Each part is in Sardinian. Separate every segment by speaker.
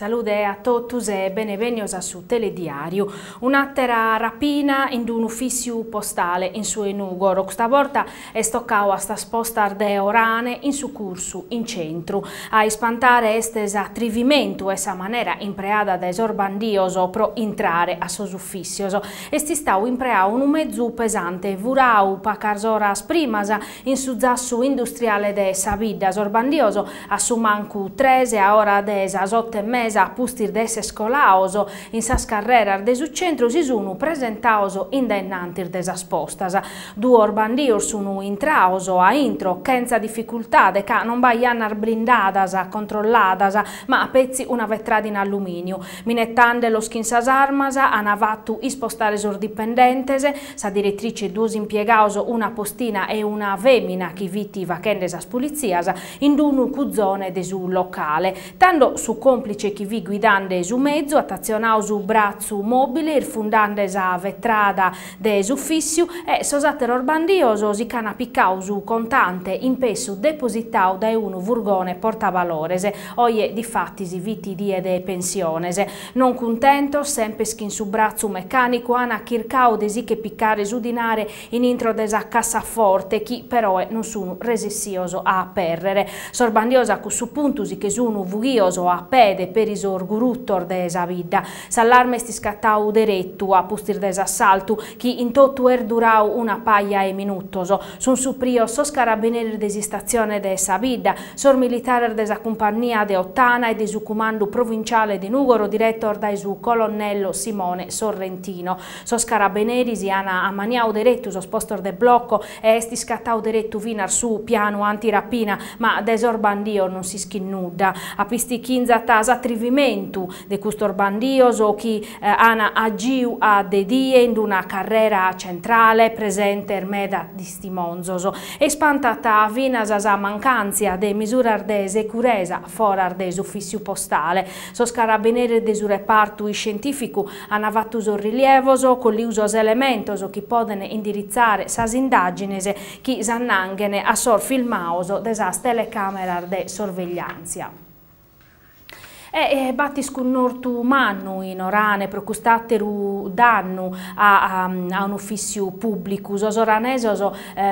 Speaker 1: Salude a totus e benevènnios a su Telediàriu. Un'àtera rapina in unu ufìssiu postale in su 'e Nùgoro. Custa borta est tocadu a sas postas de Orane in su cursu in centru. A ispantare est s'atrivimentu e sa manera impreada dae sos bandios pro intrare a sos ufìssios. Est istadu impreadu unu mezu pesante furadu pacas oras primas In su zassu industriale de sa bidda sos bandios, a su mancu tres, a ora de sas oto e mesa a pustis de esser colados in sas carreras de su centru si sun presentados in dae innantis de sas postas. Duos bandios sun intrados a intro chentza dificultade ca non b'at jannas blindadas controlladas ma petzi una vetrada in allumìniu. Minetàndelos chin sas armas an fatu ispostare sos dipendentes, Sa diretrice, duos impiegados, una postina e una fèmina chi fit fachende sas pulitzias, in unu cuzone de su locale. Tando su còmplice chi fit guidande su mezu at atzionadu su bratzu mòbile irfundande sa vetrada de s'ufìssiu e sos àteros bandios si ch'an picadu su contante in pessu depositadu dae unu furgone portavalores. Oje difatis fit die de pensiones. Non cuntentos, sempes chin su bratzu mecànicu an chircadu de si che picare su dinare in intro de sa cassaforte chi peroe non sun resessios a apèrrere. Sos bandios a cussu puntu si che sun fughios a pede peri sos gurutos de sa bidda. S'allarme est iscatadu deretu a pustis de s'assaltu chi in totu est duradu una paja 'e minutos. Sun suprios sos carabineris de s'istatzione de sa bidda, Sos militares de sa cumpannia de Ottana e de su cumandu provinciale de Nùgoro diretos dae su colonnello Simone Sorrentino. Sos carabineris an ammaniadu deretu sos postos de blocco e est iscatadu deretu finas su pianu antirapina, ma de sos bandios non s'ischit nudda. Apistichinzat s'atrivimentu de custos bandios chi an agiu a de die in una carrera centrale presentes meda distimonzos. E ispantat finas sa mancàntzia de misuras de seguresa foras de s'ufìssiu postale. Sos carabineris de su repartu iscientìficu ant fatu sos rilievos, colliu sos elementos chi podent indiritzare sas indàgines chi s'annanghent a sos filmados de sas telecàmeras de sorvegliàntzia. E b'at iscunnortu mannu in Orane pro cust'àteru dannu a un'ufìssiu pùblicu. Sos oranesos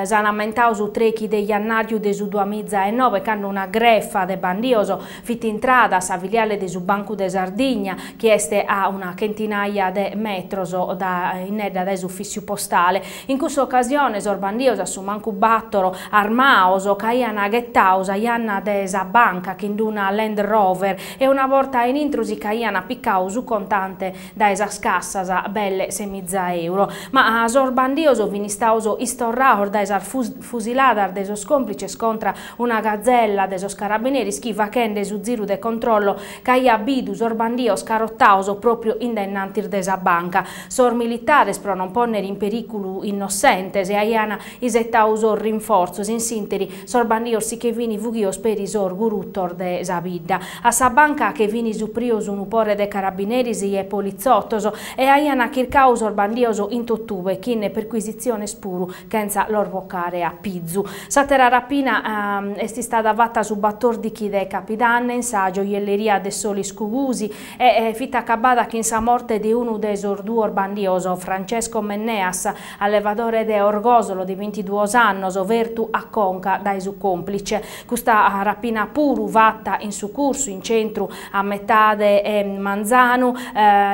Speaker 1: s'an ammentadu su trèichi de jannàriu de su duamiza e noe, cando una grefa de bandios fit intrada a sa filiale de su Bancu de Sardigna, chi est a una chentinaia de metros da innedda dae s'ufìssiu postale. In cussa ocasione sos bandios, a su mancu bàtoro, armados, ch'aian ghetadu sa janna de sa banca chin d'una Land Rover e una borta in intro si ch'aian picadu su contante dae sas cassas, belle semiza euro. Ma sos bandios fin istados istorrados dae sas fusiladas de sos còmplices contra una gazella de sos carabineris chi, fachende su ziru de controllo, ch'aiat bidu sos bandios carotados pròpriu in dae innantis de sa banca. Sos militares, pro non pònnere in perìculu innossentes, aian isetadu sos rinfortzos, in s'ìnteri sos bandios si che fin fughidos peri sos gurutos de sa bidda. A sa banca che fin suprios unu pore de carabineris e politzotos e aian chircadu sos bandios in totube chin perquisitziones puru chentza los bocare a pizu. S'àtera rapina est istada fata su batòrdichi de Capidanne in sa gioielleria Dessolis Cugusi e fit acabada chin sa morte de unu de sos duos bandios, Francesco Menneas, allevadore de Orgosolo de bintiduos annos, fertu a conca dae su còmplice. Custa rapina puru fata in su cursu in centru a metade 'e manzanu,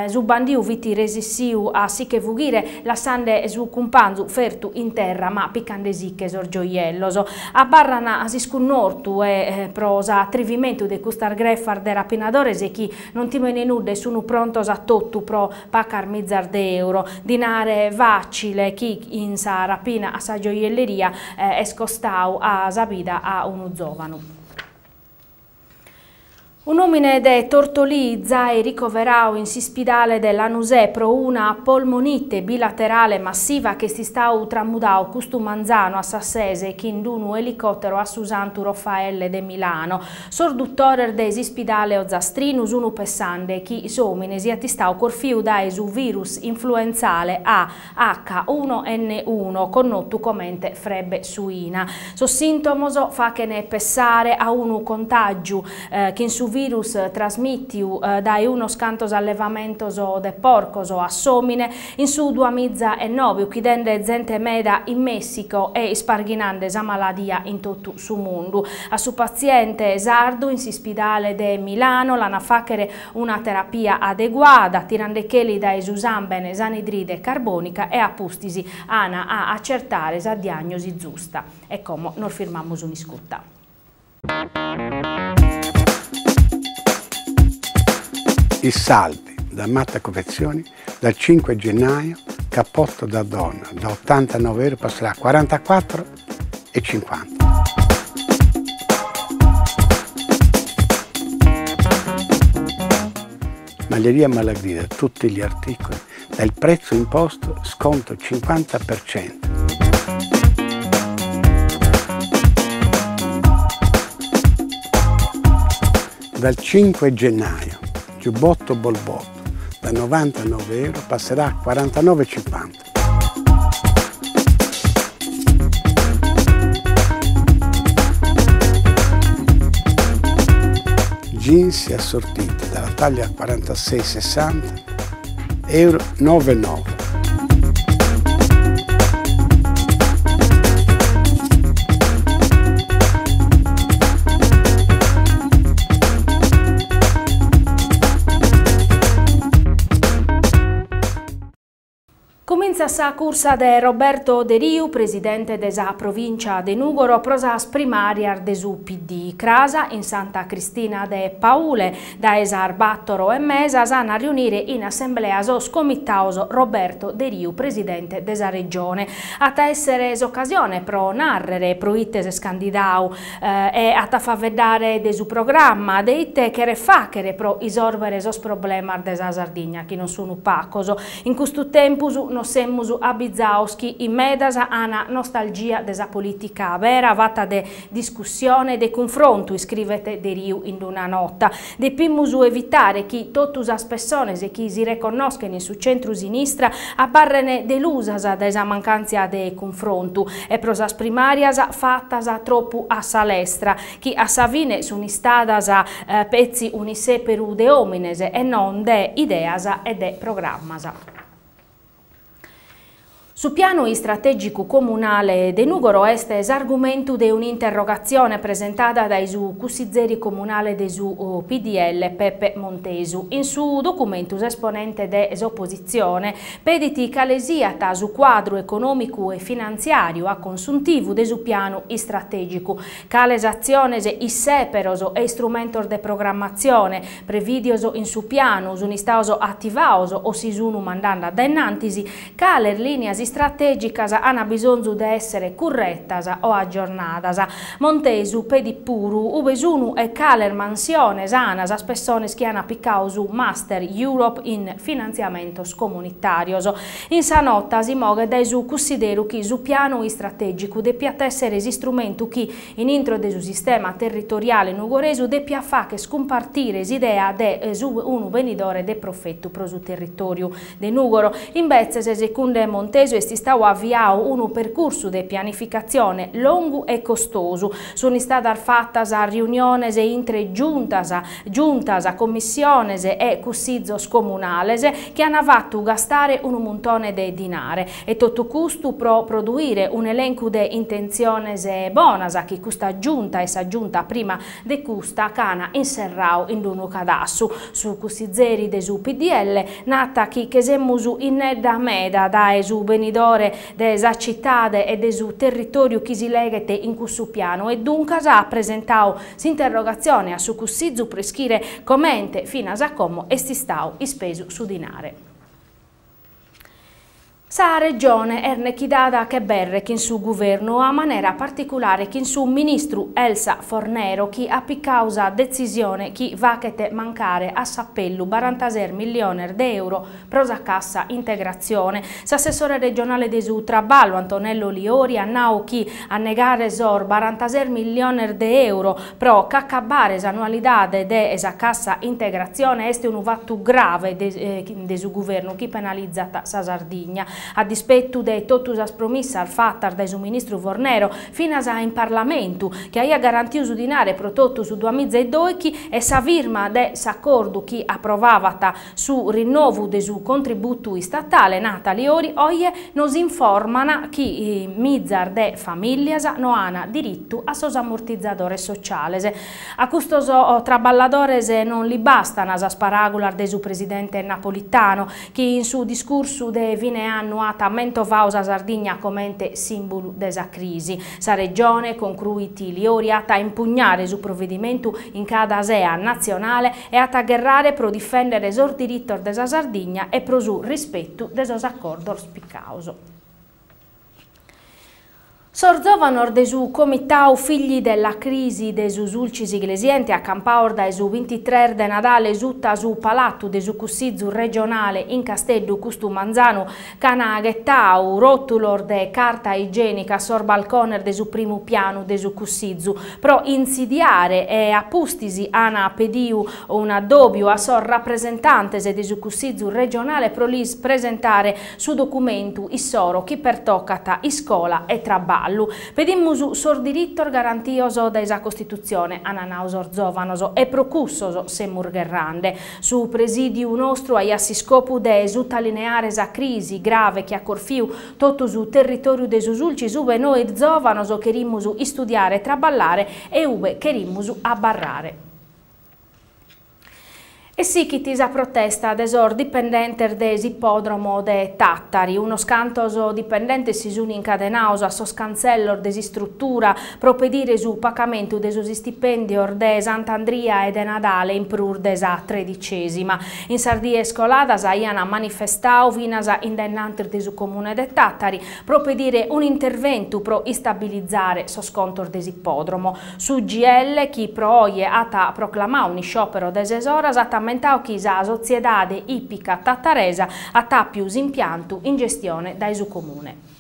Speaker 1: su bandiu fit resissiu a si che fughire lassande su cumpanzu fertu in terra ma picandesiche sos gioiellos. Abarran s'iscunnortu e pro s'atrivimentu de custas grefas de rapinadores chi non timene nudda e sunu prontos a totu pro pacas mizas de euro, dinare facile chi in sa rapina a sa gioielleria est costau a sa vida a unu zovanu. Un'òmine de Tortolì zai ricoveradu in s'ispidale de Lanusè pro una polmonite bilaterale massiva ch'est istadu tramudadu custu manzanu a sas ses chin unu elicòtero a su Santu Raffaele de Milano. Sos dutores de s'ispidale ozastrinu sunu pessande chi s'òmine siat istadu corfiu dae su virus influenzale A H1N1, connotu comente frebe suina. Sos sìntomos faghen pessare a unu contàgiu chin su virus. virus trasmìtiu dae unos cantos allevamentos de porcos a s'òmine in su duamiza e noe, uchidende zente meda in Mèssico e isparghinande sa maladia in totu su mundu. A su patziente sardu in s'ispidale de Milano l'an a fàghere una terapia adeguada, tirandecheli dae su sàmbene s'anidride carbònica e a pustis an a acertare sa diagnosi zusta. E como nos firmamus un'iscuta.
Speaker 2: I saldi da Matta Confezioni dal 5 gennaio, cappotto da donna da 89 euro passerà a 44,50. Maglieria Malagrida, tutti gli articoli, dal prezzo imposto sconto 50%. Dal 5 gennaio, giubbotto Bolbotto da 99 euro passerà a 49,50. Jeans assortiti dalla taglia 46-60 euro 99.
Speaker 1: Comintzat sa cursa de Roberto Deriu, presidente de sa provincia de Nùgoro, pro sas primàrias de su PD. Cras in Santa Cristina de Paule, dae sas 4:30 s'an a riunire in assemblea sos comitados Roberto Deriu, presidente de sa Regione. At a èssere s'ocasione pro nàrrere pro ite s'est candidadu e at a faeddare de su programma, de ite cheret fàghere pro isòrbere sos problemas de sa Sardigna, chi non sunt pagos. In custu tempus nos semus abizados chi in medas an nostalgia de sa polìtica bera fata de discussione e de cunfrontu, iscrivet Deriu in una nota. Depimus evitare chi totu sas pessones chi si reconnoschen in su centru-sinistra abarren delusas dae sa mancàntzia de cunfrontu e pro sas primàrias fatas tropu a sa lestra, chi a sa fine sun istadas petzi un'issèperu de òmines e non de ideas e de programmas. Su pianu istratègicu comunale de Nùgoro est s'argumentu de un'interrogatzione presentada dae su cussizeri comunale de su PDL Pepe Montesu. In su documentu s'esponente de s'opositzione pedit cale siat su cuadru econòmicu e finantziàriu a consuntivu de su pianu istratègicu, cales atziones, issèperos e istrumentos de programmatzione prevìdios in su pianu sunt istados ativados o si sunt mandende a dae innantis, cales lìnias istratègicas ant bisonzu de èssere curretas o agiornadas. Montesu pedit puru ube sunu e cales mansiones ant sas pessones chi ant picadu su Master Europe in finantziamentos comunitàrios. In sa nota si moghet dae su cussideru chi su pianu istratègicu depiat èssere s'istrumentu chi, in intro de su sistema territoriale nugoresu, depiat fàghere cumpartire s'idea de unu benidore de profetu pro su territòriu de Nùgoro. Imbetzes, segundu Montesu, est istadu aviadu unu percursu de pianificatzione longu e costosu. Sunt istadas fatas riuniones intre giuntas, giuntas, commissiones e cussizos comunales chi ant fatu gastare unu muntone de dinare. E totu custu pro produire un'elencu de intentziones bonas chi custa giunta e sa giunta prima de custa ch'an inserradu in unu cadassu. Su cussizeri de su PDL nat chi che semus innedda meda dae su benidore de sa citade e de su territòriu chi si leghet in cussu pianu e duncas at presentadu s'interrogatzione a su Cussizu pro ischire comente finas a como est istadu ispesu su dinare. Sa Regione est nechidada che berre chin su Guvernu, a manera particulare chin su Ministru Elsa Fornero chi at picadu sa detzisione chi faghet mancare a s'apellu barantases milliones de euro pro sa cassa integratzione. S'assessore regionale de su Traballu, Antonello Liori, at nadu chi a negare sos barantases milliones de euro pro ch'acabare s'annualidade de sa cassa integratzione est unu fatu grave de su Guvernu chi penalizat sa Sardigna. A dispetu de totu sas promissas fatas dae su ministru Fornero, finas in Parlamentu, chi aiat garantiu su dinare pro totu su duamiza e doichi e sa firma de s'acordu chi aprovavat su rinnovu de su contributu istatale, nat Liori, oje nos informan chi mizas de famìllias no an diritu a sos ammortizadores sociales. A custos traballadores non li bastan sas paràgulas de su presidente Napolitano, chi in su discursu de fine annu at mentovadu sa Sardigna comente sìmbulu de sa crisi. Sa Regione, concruit Liori, at a impugnare su provedimentu in cada sea natzionale e at a gherrare pro difèndere sos diritos de sa Sardigna e pro su rispetu de sos acordos picados. Sos zòvanos de su Comitadu Figli della Crisi de su Sulcis Iglesiente acampados dae su bintitres de Nadale suta su Palatu de su Cussizu Regionale in Casteddu custu manzanu ch'an ghetadu ròtulos de carta igienica a sos balcones de su primu pianu de su Cussizu pro intzidiare e a pustis an pedidu un'addòbiu a sos rapresentantes de su Cussizu Regionale pro lis presentare su documentu issoro chi pertocat iscola e traballu. Pedimus sos diritos garantidos dae sa Costitutzione, an nadu sos zòvanos, e pro cussos semus gherrande. Su presìdiu nostru aiat s'iscopu de sutalineare sa crisi grave chi at corfiu totu su territòriu de su Sulcis ube nois zòvanos cherimus istudiare e traballare e ube cherimus abarrare. E sighit sa protesta de sos dipendentes de s'ipòdromo de Tàtari. Unos cantos dipendentes si sunt incadenados a sos cantzellos de s'istrutura pro pedire su pagamentu de sos istipèndios de Sant'Andria e de Nadale in prus de sa tredicesima. In sas dies coladas aiant manifestadu finas in dae innantis de su Comune de Tàtari pro pedire un'interventu pro istabilizare sos contos de s'ipòdromo. S'UGL, chi pro oje at proclamadu un'isciòpero de ses oras, at ammentadu chi sa sotziedade ìpica tataresa at àpiu s'impiantu in gestione dae su Comune.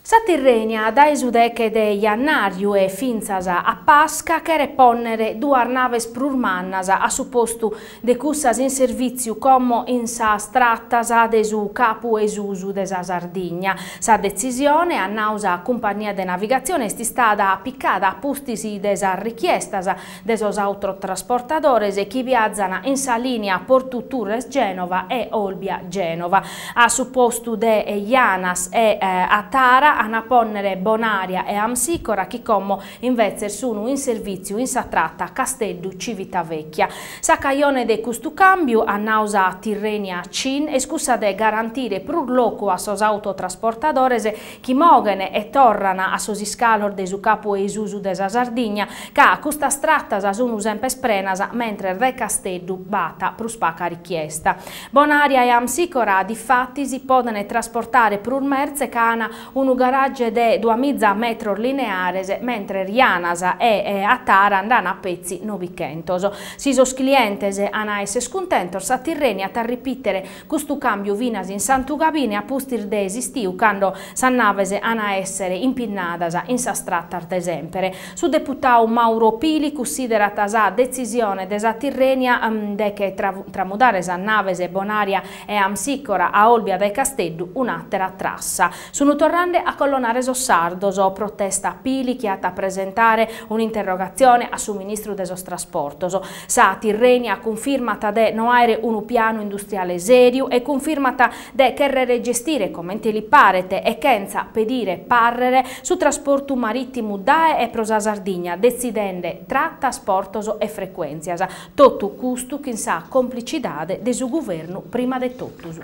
Speaker 1: Sa Tirrenia dae su deche de jannàriu e fintzas a Pasca cheret pònnere duas naves prus mannas a su postu de cussas in servìtziu como in sas tratas de su Capu 'e Susu de sa Sardigna. Sa detzisione, at nadu sa cumpannia de navigatzione, est istada picada a pustis de sas richiestas de sos autotrasportadores chi viazan in sa lìnia Portu Turres Gènova e Olbia Gènova. A su postu de Janas e Atara an a pònnere Bonaria e Amsicora chi como Invetzes sunu in servìtziu in sa trata Casteddu-Civitavecchia. Sa cajone de custu càmbiu, at nadu sa Tirrenia Cin, est cussa de garantire prus locu a sos autotrasportadores chi moghen e torran a sos iscalos de su Capu 'e Susu de sa Sardigna, ca custas tratas sunu semper prenas mentres dae Casteddu b'at prus paca richiesta. Bonaria e Amsicora, difatis, poden trasportare prus mertze ca an unu garage de duamiza metros lineares, mentres Janas e Atara nd'an petzi nobichentos. Si sos clientes an a esser cuntentos, sa Tirrenia at a ripìtere custu càmbiu finas in Santu Gabine a pustis de s'istiu, cando sas naves an a èssere impinnadas in sas tratas de sèmpere. Su deputadu Mauro Pili cussiderat sa detzisione de sa Tirrenia de che tramudare sas naves Bonaria e Amsicora a Olbia dae Casteddu un'àtera trassa. Sunu torrande a collonare sos sardos, protesta Pili chi at a presentare un'interrogatzione a su ministru de sos trasportos. Sa Tirrenia cunfirmat de no àere unu pianu industriale sèriu e cunfirmat de chèrrere gestire comente li paret e chentza pedire pàrrere su trasportu marìtimu dae e pro sa Sardigna, detzidende tratas, portos e frecuèntzias. Totu custu chin sa complicidade de su guvernu prima de totus.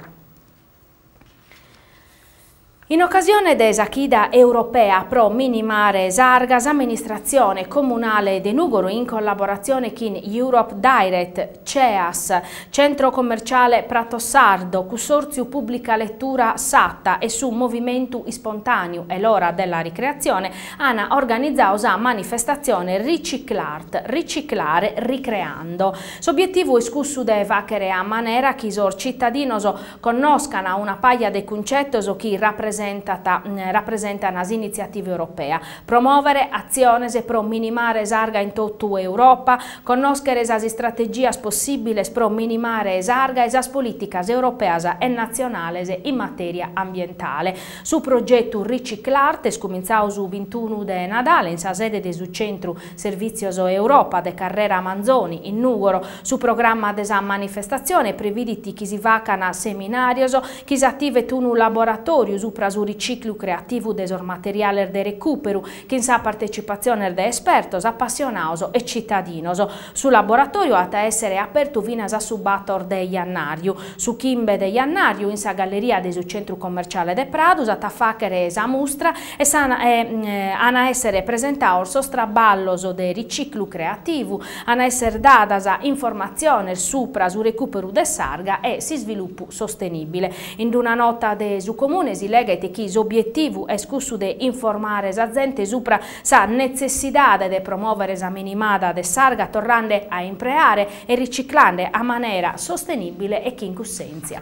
Speaker 1: In ocasione de sa chida europea pro minimare s'arga, s'amministratzione comunale de Nùgoro in collaboratzione chin Europe Direct, CEAS, Centro Commerciale Prato Sardo, Cussòrtziu Pùblica Letura Satta e su Movimentu Ispontàniu È l'ora della ricreazione an organizadu sa manifestatzione Riciclart, riciclare ricreando. S'obietivu est cussu de fàghere a manera chi sos citadinos connoscan una paja de cuncetos chi rapresentant. rapresentat rapresentan s'initziativa europea, promòvere atziones pro minimare s'arga in totu Europa, connòschere sas istrategias possìbiles pro minimare s'arga e sas polìticas europeas e natzionales in matèria ambientale. Su progetu Riciclarte est cumintzadu su bintunu de Nadale in sa sede de su Centru Servìtzios Europa de Carrera Manzoni, in Nùgoro. Su programma de sa manifestatzione previdit chi si facan seminàrios, chi s'ativet unu laboratòriu supra su riciclu creativu de sos materiales de recùperu, chin sa partecipatzione de espertos, apassionados e citadinos. Su laboratòriu at a èssere apertu finas a su bator de jannàriu. Su chimbe de jannàriu, in sa galleria de su Centru Commerciale de Pradu, s'at a fàghere sa mustra e an a èssere presentados sos traballos de riciclu creativu, an a èssere dadas informatziones supra su recùperu de s'arga e s'isvilupu sostenìbile. In una nota de su Comune si leghet chi s'obietivu est cussu de informare sa zente supra sa netzessidade de promòvere sa minimada de s'arga torrende a impreare e riciclende a manera sostenìbile e chin cussèntzia.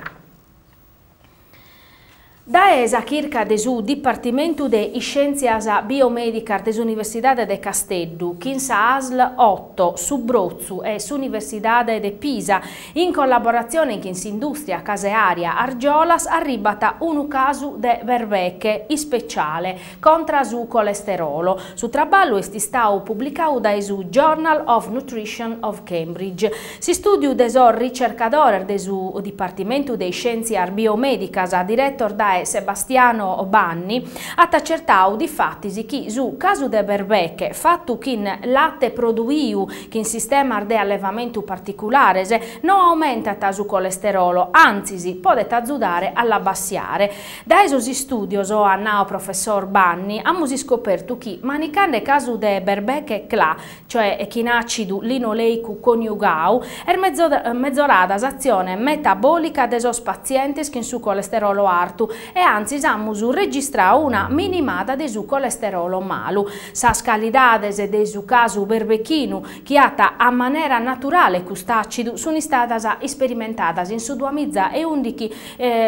Speaker 1: Dae sa chirca de su Dipartimentu de Iscièntzias Biomèdicas de s'Universidade de Casteddu, chin sa ASL 8, su Brotzu e s'Universidade de Pisa, in collaboratzione chin s'indùstria caseària Argiolas, arribat unu casu de berbeche ispeciale contra su colesterolo. Su traballu est istadu publicadu dae su Journal of Nutrition of Cambridge. S'istùdiu de sos ricercadores de su Dipartimentu de Iscièntzias Biomèdicas, diretos dae Sebastiano Banni, at acertadu difatis chi su casu de berbeche fatu chin late produidu chin sistemas de allevamentu particulares no aumentat su colesterolo, antzis podet azudare a l'abbassiare. Dae sos istùdios, at nadu professor Banni, amus iscopertu chi manicande casu de berbeche CLA, cioè chin àcidu linoleicu coniugadu, est mezorada s'atzione metabòlica de sos patzientes chin su colesterolo artu e antzis amus registradu una minimada de su colesterolo malu. Sas calidades de su casu berbechinu, chi at a manera naturale cust'àcidu, sunt istadas isperimentadas in su duamiza e ùndichi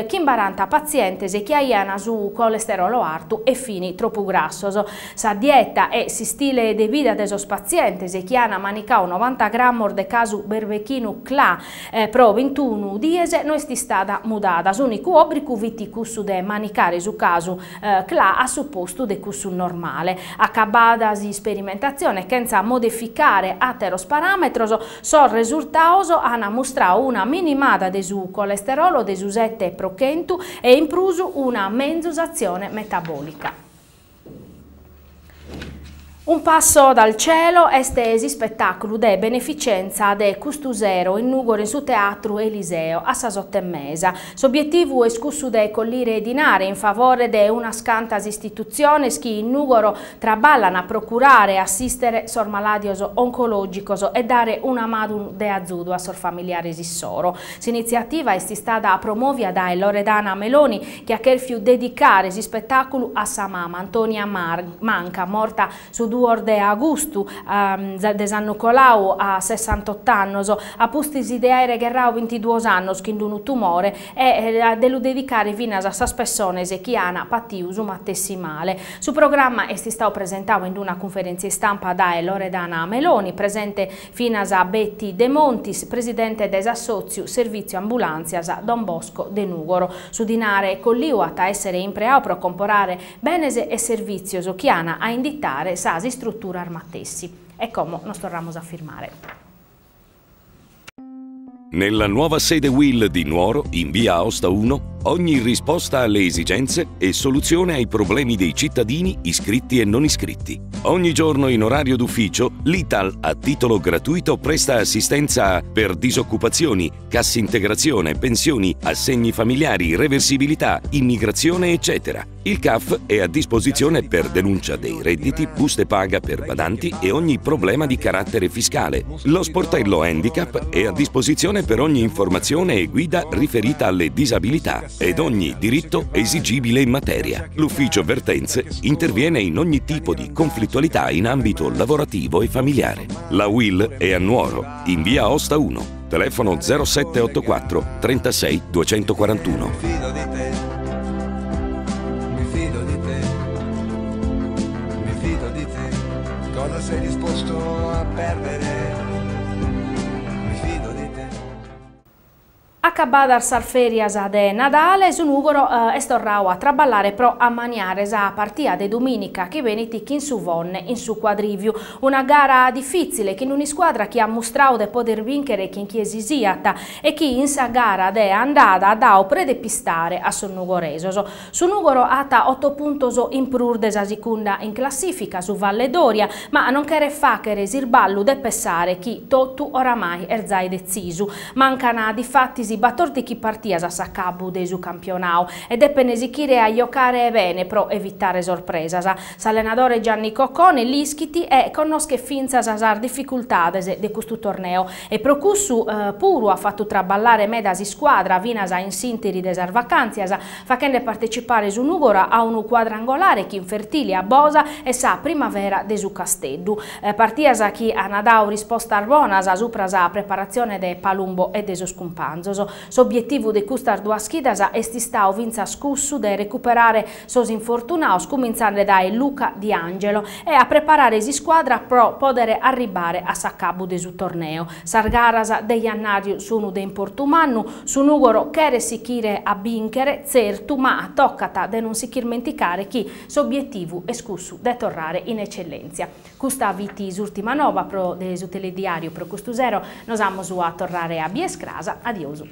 Speaker 1: chin baranta patzientes chi aian su colesterolo artu e fin tropu grassos. Sa dieta e s'istile de vida de sos patzientes chi an manicadu novanta grammos de casu berbechinu CLA pro bintunu dies no est istada mudada. S'ùnicu òbricu fit cussu de manicare su casu CLA a su postu de cussu normale. Acabada s'isperimentatzione chentza modificare àteros paràmetros, Sos resurtados an mustradu una minimada de su colesterolo de su sete pro chentu e in prus una menzus atzione metabòlica. Un passo dal cielo est s'ispetàculu de beneficenza de custu sero in Nùgoro in su Teatru Eliseo a sas oto e mesa. S'obietivu est cussu de collire dinare in favore de unas cantas istitutziones chi in Nùgoro Traballan pro curare e assìstere sos malàdios oncològicos e dare una manu de azudu a sos familiares issoro. S'initziativa est istada promòvia dae Loredana Meloni chi at chèrfiu dedicare s'ispetàculu a sa mama Antonia Manca, morta su duos de agustu de s'annu coladu a sessantot'annos, a pustis de àere gherradu bintiduos annos chin unu tumore e de lu dedicare finas a sas pessones chi an patiu su matessi male. Su programma est istadu presentadu in una cunferèntzia istampa dae Loredana Meloni, presente finas Betty Demontis, presidente de s'assòtziu Servìtziu Ambulàntzias Don Bosco de Nùgoro. Su dinare colliu at a èssere impreadu pro comporare benes e servìtzios chi an a inditare sas istruturas matessi. E como nos torramus a firmare.
Speaker 3: Nella nuova sede Will di Nuoro, in via Aosta 1, ogni risposta alle esigenze e soluzione ai problemi dei cittadini iscritti e non iscritti. Ogni giorno in orario d'ufficio, l'Ital a titolo gratuito presta assistenza per disoccupazioni, cassa integrazione, pensioni, assegni familiari, reversibilità, immigrazione, eccetera. Il CAF è a disposizione per denuncia dei redditi, buste paga per badanti e ogni problema di carattere fiscale. Lo sportello Handicap è a disposizione per ogni informazione e guida riferita alle disabilità ed ogni diritto esigibile in materia. L'ufficio vertenze interviene in ogni tipo di conflittualità in ambito lavorativo e familiare. La UIL è a Nuoro, in via Osta 1, telefono 0784 36 241.
Speaker 4: fido di te, mi fido di te, cosa sei disposto a perdere? Mi fido di te.
Speaker 1: Acabadas sas fèrias de Nadale, su Nùgoro est torradu a traballare pro ammaniare sa partia de dumìnica chi benit chin su Fonne in su Cuadrìviu. Una gara difìtzile chin un'iscuadra chi at mustradu de poder bìnchere chin chie si siat e chi in sa gara de andada at dadu prede pistare a sos nugoresos. Su Nùgoro at oto puntos in prus de sa sicunda in classìfica, su Valledoria, ma non cheret fàghere s'irballu de pessare chi totu oramai est zai detzisu. Mancan difatis batòrdighi partias a s'acabu de su campionadu e depent sighire a giocare bene pro evitare sorpresas. S'allenadore Gianni Coccone l'ischit e connoschet fintzas sas dificultades de custu torneu E pro cussu puru at fatu traballare meda s'iscuadra finas in s'ìnteri de sas vacàntzias, faghende partecipare su Nùgoro a unu cuadrangolare chin Fertilia, Bosa e sa Primavera de su Casteddu. Partias chi an dadu rispostas bonas supra sa preparatzione de Palumbo e de sos cumpanzos. S'obietivu de custas duas chidas est istadu fintzas cussu de recuperare sos infortunados, cumintzende dae Luca Di Angelo, e a preparare s'iscuadra pro pòdere arribbare a s'acabu de su torneu. Sas garas de jannàriu sun de importu mannu, su Nùgoro cheret sichire a bìnchere, tzertu, ma tocat de non si ch'irmenticare chi s'obietivu est cussu de torrare in Ecellèntzia. Custa fit s'ùrtima nova pro de su telediàriu pro custu sero, nos amus a torrare a bier cras. Adiosu.